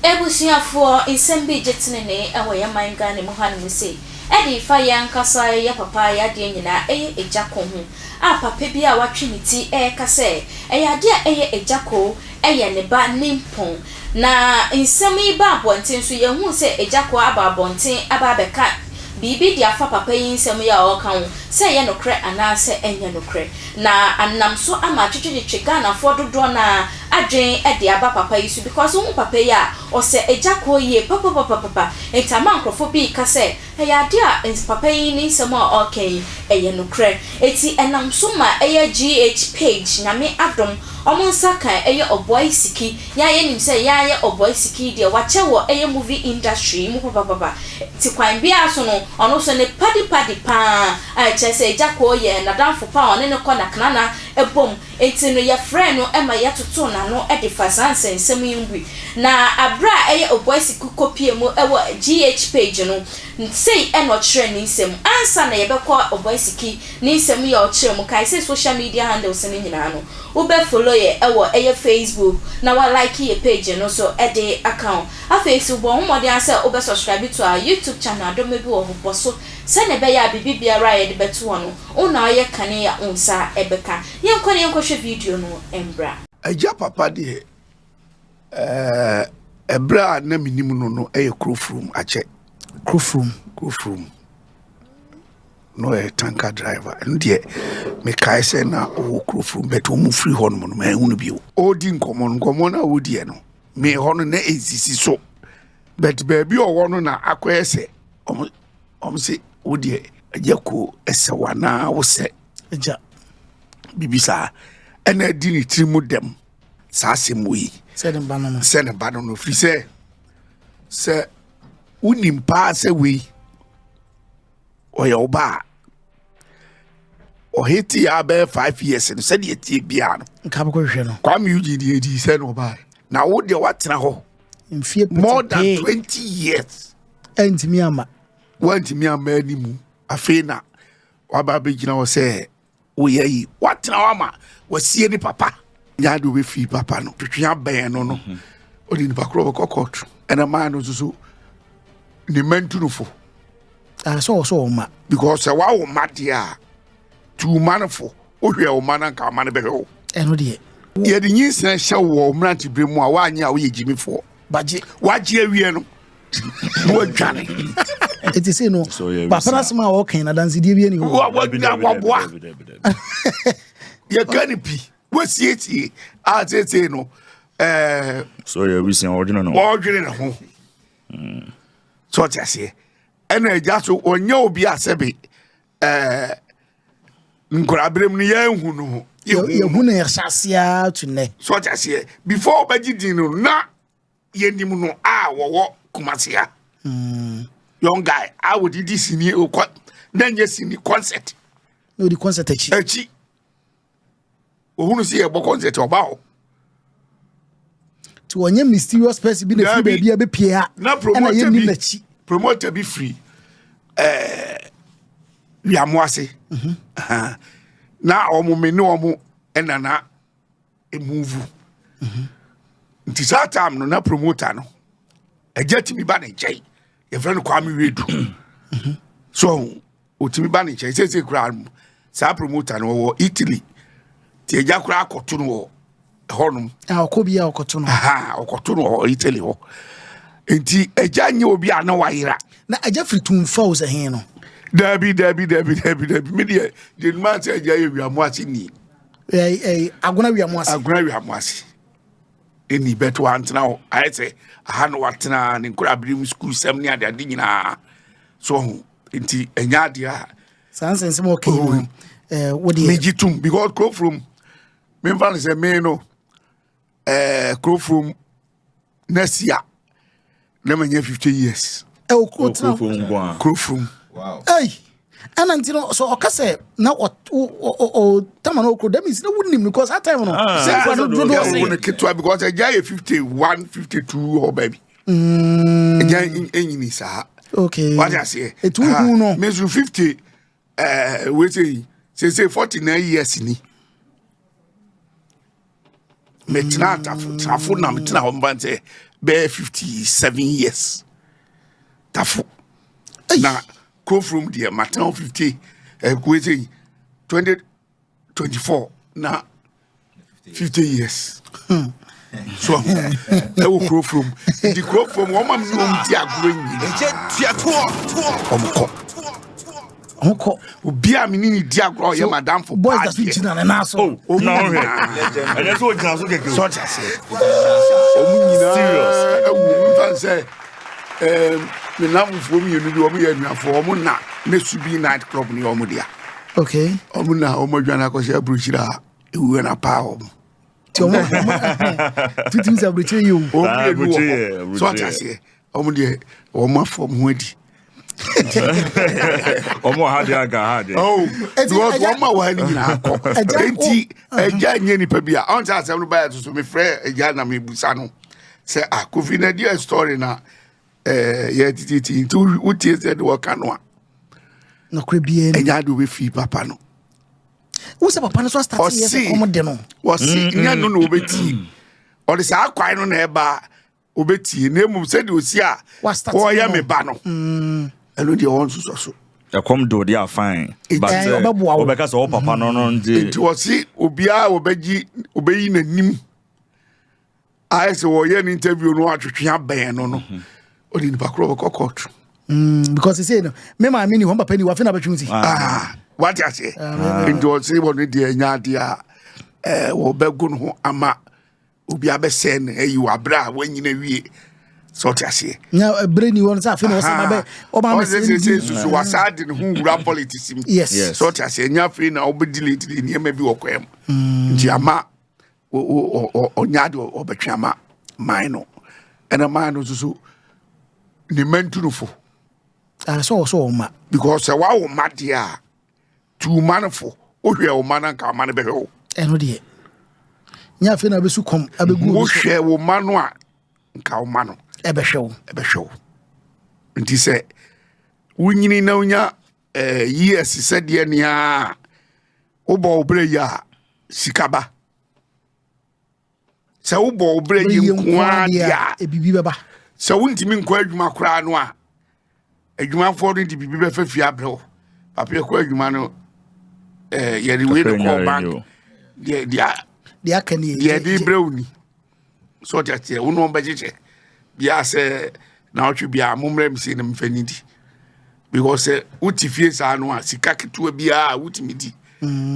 Abusuafoɔ, nsɛm bi regye tenenee wɔ yɛn man Ghana mu hanom sei, ɛde refa yɛn ankasa yɛ papa yɛ adeɛ nyinaa ɛyɛ agya ko ho, a papa bi a watwe ne ti reka sɛ ɛyɛ adeɛ a ɛyɛ agya ko yɛ ne ba nimpɔn. Na nsɛm yi baa abɔnten nso yɛhuu sɛ agya ko aba abɔnten aba abɛka biribi de afa papa yi nsɛm yi a ɔreka ho, sɛ ɛyɛ nokorɛ anaasɛ ɛnyɛ nokorɛ. Na anam so ama atwetwetwetwe Ghanafoɔ dodoɔ no ara adwen de aba papa yi so because wohu papa yi a ɔsɛ agya koo yie papapapapa nti ama nkorɔfoɔ bi reka sɛ ɛyɛ adeɛ a papa yi ne nsɛm a ɔreka yi ɛyɛ nokorɛ nti ɛnam so ma ɛyɛ GH page Nyame adom ɔmo nsa ka ɛyɛ Ɔboae Siki yɛn a yɛnim sɛ yɛn ayɛ Ɔboae Siki yi deɛ wakyɛ wɔ ɛyɛ movie industry yi mu papapapa nti kwan biara so no ɔno nso ne padi padi paa a ɛkyerɛ sɛ agya koo yɛ nadamfo paa a ɔne no kɔ nakenana bom Enti no yɛfrɛɛ no ma yɛtotoo n'ano de fa saa nsɛnsɛm yi ho bi. Na bere a ɛyɛ Oboisiku kɔpuee mu wɔ GH page no, sei na ɔkyerɛɛ ne nsɛm. Ansa na yɛbɛkɔ Oboisiki ne nsɛm yi a ɔkyerɛɛ mu, kae sɛ social media handles no nyinaa no, wobɛ follow yɛ wɔ ɛyɛ Facebook na wa like yɛ page no nso de aka ho. Afei nso bɔ ho mmɔden ara sɛ wobɛ subscribe to our YouTube channel Adom bi wɔ hɔ, bɔ so sɛnea ɛbɛyɛ a biribi biara a yɛde bɛto hɔ no, Wo na ɔyɛ kane a wo nsa bɛka. Yɛnkɔ na yɛnkɔhwɛ video no mbra. Agya papa deɛ ɛɛ ɛberɛ a na menim no no ɛyɛ Kurofurum akyɛ. Kurofurum. Kurofurum. Na ɔyɛ tanker driver. Ɛno deɛ mekae sɛ na ɔwɔ Kurofurum but wɔn firi hɔ nom no manhu no bio. Ɔredi nkɔmmɔ no nkɔmmɔ no a wɔdiɛ no me hɔ no na ɛnsisi so but baabi ɔwɔ no na akɔyɛ sɛ wɔn Wɔn se wo deɛ agya ko ɛsɛ wo anaa wo sɛ agya biribi saa ɛna adi ne tiri mu dɛm saa asɛm wɔ yi sɛ ne ba no no sɛ ne ba no no firi sɛ sɛ wonim paa sɛ wei ɔyɛ wo ba a ɔhete yɛ abɛyɛ 5 years no sɛdeɛ tie biara no nka bɛkɔhwehwɛ no Kwame Eugene deɛ ɛdii sɛ na ɔbaɛ na wo deɛ woatena hɔ mfie more than 20 years. Ɛntumi ama. Wantumi ama animu. Afei na waba abɛgyina hɔ sɛ woyɛ yi. Watena hɔ ama wasie ne papa. Nya de wobɛfii papa no. Twetwe abɛn no no. Ɔde nipa korɔ bɛkɔ kɔɔto. Ɛna maa no nso so ne mma ntunufo. Ah, sɛ ɔwɔ sɛ ɔma. Because sɛ wawo mma deɛ a, tu mma no fo. Wohwɛ wo mma no anka mma no bɛhwɛ wo. Ɛno deɛ. Yɛde nyinsɛn hyɛ wo wɔ mmeranteberɛ mu a woanyɛ a woyɛ gyimifoɔ. Bagye. Wagye awie no na wadwane. Ɛti sei no papa no asɛm a ɔka no adansedie bi ani hɔ. Waboa. Yɛka ne pi wasiesie a seesei no ɛɛ. So yɛ wisia ɔdwene ne ho. Ɔdwene ne ho. So ɔte aseɛ ɛna agya so ɔnyɛ obi asɛbe ɛɛ nkoraberɛ mu no yɛnhu no ho. Yɛhu no yɛhyɛ aseɛ to nnɛ. So ɔte aseɛ before ɔbɛgye din no na yɛnim no a wɔwɔ Kumasi a. Young guy a wɔdidi sini okɔ na nyɛ sini concert. Na ɔdi concert akyi. Akyi. Ohunu si yɛbɔ concert ɔba hɔ. Nti wɔnyɛ mysterious person bi na firi baabi a bɛpie ha. Na promoter bi promoter bi firi ɛɛ Wiamoase. Na wɔn me ne wɔn ɛna na emuvu. Nti saa time no na promoter no ɛgya tumi ba ne nkyɛn yɛfrɛ no Kwame Wedu. So otumi ba ne nkyɛn seesei koraa saa promoter no ɔwɔ Italy nti agya koraa akɔto no wɔ ɛhɔnom. Ɔkɔ bi a ɔkɔto no. Ɔkɔto no wɔ Italy hɔ nti agya nyɛ obi a na wayera. Na agya firi Tumfa o sɛ hen no. Dabi dabi dabi dabi dabi mi deɛ deɛ nima sɛ agya yɛ Wiamoase ni. Ɛɛ Agona Wiamoase. Agona Wiamoase ɛni bɛto antena hɔ ayɛ sɛ aha na watena ne nkora abiri mu sukuu sɛm ne adeade nyinaa so ɔho nti ɛnyɛ adeɛ a. Saa nsɛnsɛm a ɔka yi no ɛɛ wo deɛ. Megye tum because Kurofurom memfa no sɛ me no ɛɛ Kurofurom next year na manya 50 years. Ɛwɔ kuro tena Kurofurom. Ɛyi ɛna nti no so ɔka sɛ na ɔ ɔ tama na ɔkuro that means na wunim because that time no. Sɛ nkwa no dodoɔ sɛ. Wɔn ketewa because ɛgya yɛ 51 52 hɔ baabi. Ɛgya ɛnyini saa. Okay. Wate aseɛ. Etu hu no. Me nso 50 ɛɛ wei sɛ yi sese 49 years ni. Metena atafo trafo na metena hɔ mba sɛ Bɛyɛ 57 years tafo na Kurofrom deɛ matena hɔ 50 ɛkuo sɛ 2024 na 50 years so ɛwɔ Kurofrom. Nti Kurofrom wɔn ma mi ne wɔn di agorɔ nyinaa, wɔn kɔ. Ɔmo kɔ. Obi a mi ne ne di agorɔ ɔyɛ madamfo. Boys da so gyina ne nan so. Oh, na wohwɛ ɛnyɛ sɛ ogyina so kɛkɛ o. Sɔɔte aseɛ, ɔmo nyinaa Serious. ɛwɔ mu nfa sɛ me namfoɔ mmienu bi, ɔmo yɛ anuafoɔ, ɔmo na ne Subi night club ne ɔmo dea. Ɔmo na ɔmo adwane akɔhyɛ aburokyire a ewuo na paa ɔmo. Nti ɔmo tutum sɛ aburokyire yi o. Ɔmo Ah, mmienu wɔ aburokyire, hɔ, sɔɔte aburokyire. aseɛ, ɔmo deɛ ɔmo afɔ ɔmo ho adi. Ɔmo ha deɛ anka ha deɛ. Oh, Eti, because ɛgya- wɔn a wɔha no nyinaa kɔ. Enti ɛgya nyɛ nipa bi a ɔn sɛ asɛm no báyà soso, mefrɛ ɛgya na mebusa no sɛ, ah, Kofi na deɛ story na yɛ tititi, nti wotie sɛ de wɔka no a, Nɔkorɛ biara ni. ɛnya de wobɛfii papa no. Wo sɛ papa no so astart yɛ sɛ Ɔse kɔm de no. Wɔse nyɛ no na wɔbɛtie, ɔde saa kwan no na ɛba a wɔbɛtie, na mmom sɛdeɛ ɔsi a Wastart wɔyɛ no. me ba no, ɛno deɛ wɔn nsosɔ so. Ɛkɔm do deɛ a, fine, but Eh, ɔbɛboa wo. wobɛka sɛ wo papa no nti. Nti wɔse obiara wɔbɛgye wɔbɛyi n'anim ayɛ sɛ wɔyɛ no interview no, atwetwe abɛn no, ɔde nipa korɔ bɛkɔ court. Because sɛ no me maame ni hɔ, papa ni hɔ, afei na bɛtwe ti. Ah, wate aseɛ, nti ɔse wɔno deɛ ɛnya adeɛ a wɔbɛgo no ho ama obi abɛsɛe no ayi wɔ aberɛ a woanyina wie, sɛ ɔte aseɛ. Nya ebere ni hɔ no sɛ afei na ɔsɛ ba bɛ ɔma ɔsɛ mɛ sɛ susu wasaa de ne ho wura politics mu. Sɛ ɔte aseɛ, nya afei na wobɛdiledile nneɛma bi wɔ kwan mu, nti ama ɔnya de ɔbɛtwe ama man no, ɛna man no nso so ne mantu no fo. Ah, sɛ ɔwɔ sɛ ɔma. Because sɛ woawo ma deɛ a, tu ma no fo, wohwɛ wo ma no, anka ma no bɛhwɛ wo. Ɛno deɛ nya afei na abɛsu kɔm abɛgu obi so. Wohwɛ wo ma no a, nka wo ma no ɛbɛhwɛ wo. Ɛbɛhwɛ wo. Nti sɛ wonyini na wonya years sɛdeɛ nea a wobɔ wo berɛ yi a, sika ba. Sɛ wobɔ wo berɛ yi nko ara deɛ a, ebibi bɛba. Sɛ wontumi nkɔ adwuma koraa no a, adwumafoɔ no de biribi bɛfa fie abrɛ wo. Papa, yɛkɔ adwuma no, yɛde wei de Kakra kɔɔ nyare bank ni o. deɛ Deɛ aka ni. Deɛ de brɛ wo ni sɛ ɔte aseɛ, wo ne wɔn bɛkyekyɛ biaa sɛ na ɔtwe biaa mommrɛ m sei na memfa ni di, because sɛ wote fie saa no a, sika ketewa biaa wotumi di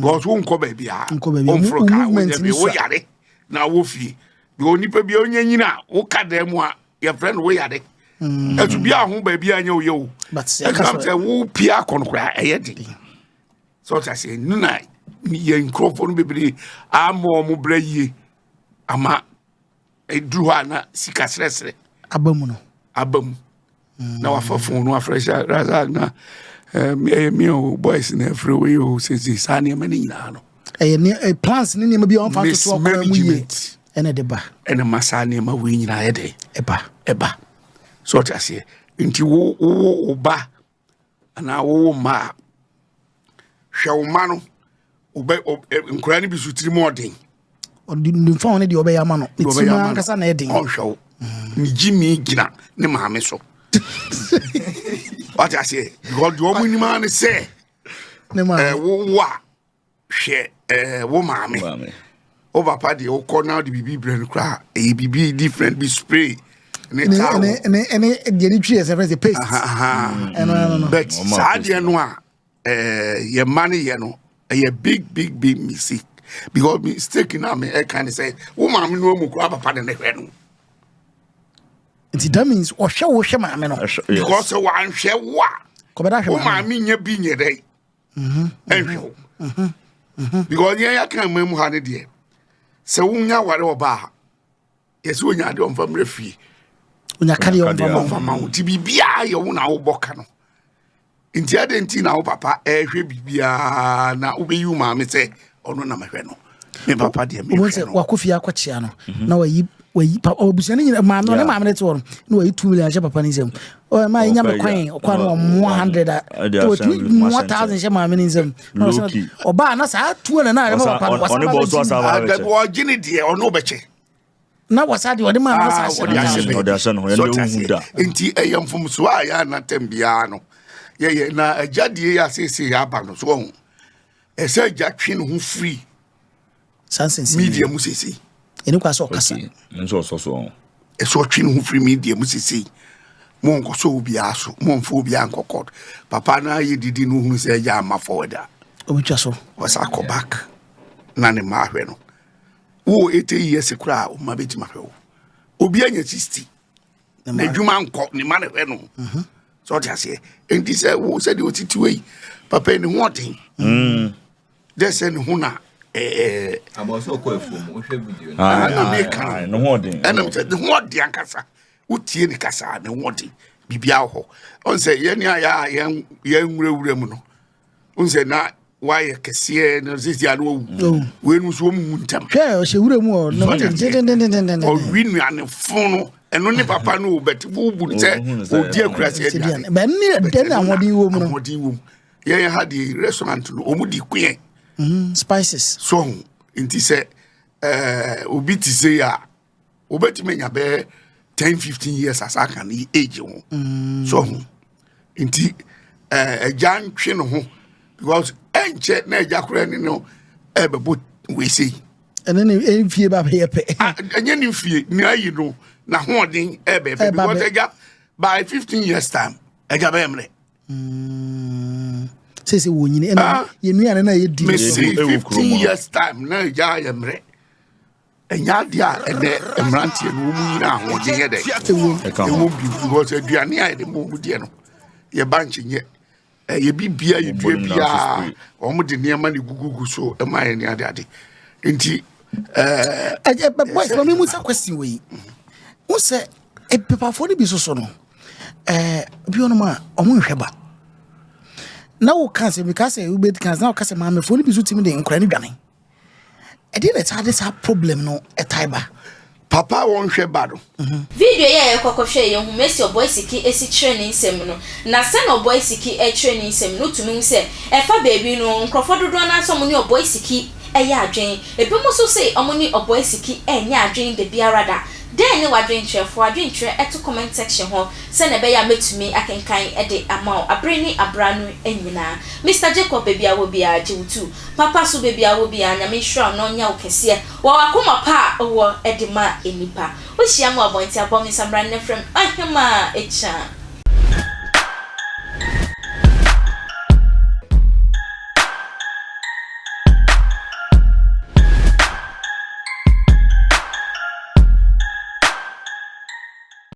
because wonkɔ baabiaa. Nkɔ baabiaa. Womforo Wo kaa movement wonyɛ ni hwee, sua. woyare na wɔ fie, because nipa bia wonya nyina a woka dan mu a yɛfrɛ no woyare, ɛso biaa ho baabi a nyɛ woyɛ wo. But sɛ ɛka ɛnam sɛ wopie akɔ no koraa ɛyɛ den, sɛ ɔte aseɛ no, na yɛ nkurɔfoɔ no bebree ama ɔmo brɛ yie ama ɛduru hɔ a na sika serɛserɛ aba mu no. Aba mu na wafa phone no afrɛ sɛ, "Razak, na ɛyɛ me o, boys na ɛfrɛ wei o," sese saa nneɛma no nyinaa no. Ɛyɛ ne plans ne nneɛma bi a ɔmfa ntoto ɔkwan mu yie. Mismanagement. Ɛna de ba. Ɛna ma saa nneɛma wei nyinaa yɛ dɛ ɛba. Ɛba so, ɔte aseɛ, nti wo wo wo ba anaa wo wo mma a, hwɛ wo mma no, wobɛ nkwadaa no bi so tiri mu ɔden. Ɔde nfa ho ne deɛ ɔbɛyɛ ama no ne Deɛ tirim ɔbɛyɛ ama no, ankasa na ɛden. Ɔnhwɛ wo ne gyimi gyina ne maame so, wate aseɛ, because deɛ ɔmo nim ara ne sɛ ne maame. Wo wo a hwɛ wo maame. Maame. Wo papa deɛ, wokɔ na wode biribi brɛ no koraa, ɛyɛ biribi different bi, spray ne ne towel. Ne deɛ ne twi yɛ sɛ fɛn sɛ paste. Ɛno ɛno no. But Ɔma saa paste deɛ no a yɛ mma no yɛ no, ɛyɛ big big big mistake, because mistake na me ɛka ne sɛ wo maame no amu koraa, papa de ne hwɛ no. Nti that means ɔhwɛ wo hwɛ maame no. Yes. Because sɛ wanhwɛ wo a, kɔbɛda hwɛ wo maame maame nya bi nyɛ dɛ ɛnhwɛ wo, because yɛn yɛaka mma mu ha no deɛ, sɛ wonya ware ɔba a, yɛsɛ wonya adeɛ ɔmfa mmerɛ fie. Onya kadeɛ Kadeɛ. ɔmfa ma wo. Ɔmfa ma wo, nti biribiaa yɛ wo na wobɔ ka no, nti adɛn nti na wo papa ɛhwɛ biribiaa na wobɛyi wo maame sɛ ɔno na mehwɛ no, me papa deɛ wɔn mehwɛ sɛ no? wakɔ fie akɔkyea no na wayi pa ɔbusua no nyina maame ɔne maame no te hɔ no na wayi 2 million ahyɛ papa no nsam. Ɔyɛ maa nya me kwan ɔkɔ no ɔmoa 100 a Ɛde te ahyɛ watumi mu moa ahyɛ 1,000 nkyɛn. hyɛ maame no nsam na Low ɔsɛ key. ɔbaa na saa 200 na ɛma papa no Ɔne wasan ba bɔ so bɛgye asa mu. ba Ah, dabi, bɛkyɛ. ɔgye ne deɛ ɔno wobɛkyɛ. Na wasa deɛ ɔde maa no asa ahyɛ no ahyɛ ɔde ahyɛ no ho ɛnna ehu da. Nti ɛyɛ mfomsoɔ a yɛ anatam biara no yɛyɛ na agya deɛ yɛ asiesie yɛ aba no so ɔho ɛsɛ agya twe ne ho firi media mu siesie. Ɛni kwa sɛ ɔkasa. Nso ɔsɔ so ɔho. Ɛsɛ ɔtwe ne ho firi media mu siesie mo nkɔsɔ obiara so mo nfa obiara nkɔ court papa no ayɛ didi no ohunu sɛ agya ama forward a. Obetwa so. Ɔsa akɔ back na ne mma ahwɛ no. Wowɔ 80 years koraa a wo mma bɛtumi ahwɛ wo. Obi anya 60 n'adwuma nkɔ ne mma na hwɛ no. Mhm. Sɛ ɔte aseɛ. Enti sɛ wo sɛdeɛ ɔtete wei papa yi ne ho ɔden. Mm. Dɛ sɛ ne ho na ɛɛ. Abɔsɛ ɔkɔ afuom wohwɛ video no. Ah, na meka no. Ne ho ɔden. Ɛnam sɛ ne ho ɔden ankasa. Wotie ne kasa ne ho ɔden. Biribiara wɔ hɔ. Ɔn sɛ yɛn a yɛn yɛn nwurawura mu no. N sɛ na wayɛ kɛseɛ na sisi ano awu oh. wei no nso wɔn mu ntɛm. Hwɛ ɔhyɛ wura mu ɔ na ɔde dendendendenden. Ɔwi nnuane fon no ɛno ne papa no o bɛti wo bu sɛ odi akurase aduane. Bɛn ne dɛn na ahoɔden wɔ mu no. Ahoɔden wɔ mu yɛn ha deɛ restaurant no wɔn di kuyɛ. Mm, spices. So nti sɛ ɛɛ obi ti se a. wobɛtumi anya bɛyɛ 10 15 years asa aka ne age ho mm. so ho nti eh, agya ntwe ne ho because ɛnkyɛ na agya koraa ne no ɛbɛbɔ wei ɛne ne mfie ba bɛyɛ pɛ ah, ɛnyɛ ne mfie ne ayi no n'ahoɔden ɛbɛyɛ pɛ because agya by 15 years time agya bɛyɛ mmerɛ mm. sɛ sɛ wɔnyini ɛna ah. yɛnnuane no a yɛdi mese 15 years time na agya ayɛ mmerɛ Ɛnyɛ adeɛ a ɛnɛ mmeranteɛ no wɔn nyina ahoɔden yɛ dɛ ɛwɔ bi because aduane a yɛde ma wɔn deɛ no yɛba nkyenyɛ ɛyɛ bi bia yɛ dua biara wɔn de nneɛma ne gugugu so ɛma yɛ ne ade ade nti ɛɛ. Ɛɛ boys maame mu sɛ question wɔ yi n sɛ epipafoɔ no bi soso no ɛɛ bi wɔn a wɔn nhwɛ ba na wo kan sɛ mi ka sɛ wobɛdi kan sɛ na wo ka sɛ maamefoɔ no bi so timi de nkora no dwane. Ɛdeɛn na ɛtaa de saa problem no ɛtae ba? Papa a wɔnhwɛ ba no. Video yi a yɛkɔ kɔhwɛɛ yɛhu mesi Oboisiki si kyerɛ ne nsɛm no. Na sɛnea Oboisiki kyerɛ ne nsɛm no wotumi hu sɛ ɛfa baabi no nkurɔfoɔ dodoɔ no ara sɛ wɔne Oboisiki yɛ adwene. Ebinom nso se wɔne Oboisiki nyɛ adwene dabiara da. Dɛn ne w'adwenkyerɛ? Fa w'adwenkyerɛ to comment section hɔ sɛnea ɛbɛyɛ a mɛtumi akenkan de ama wo abere ne abere ano nyinaa. Mister Jacob baabi a wɔ biara gye wo tu. Papa so baabi a wɔ biara Nyame nhyira wo na ɔnyɛ wo kɛseɛ wɔ w'akoma pa a wowɔ de ma nnipa. Wo hyia me wɔ abɔnten a bɔ me nsa mmra nnɛ frɛ me Ɔhemaa Akyan.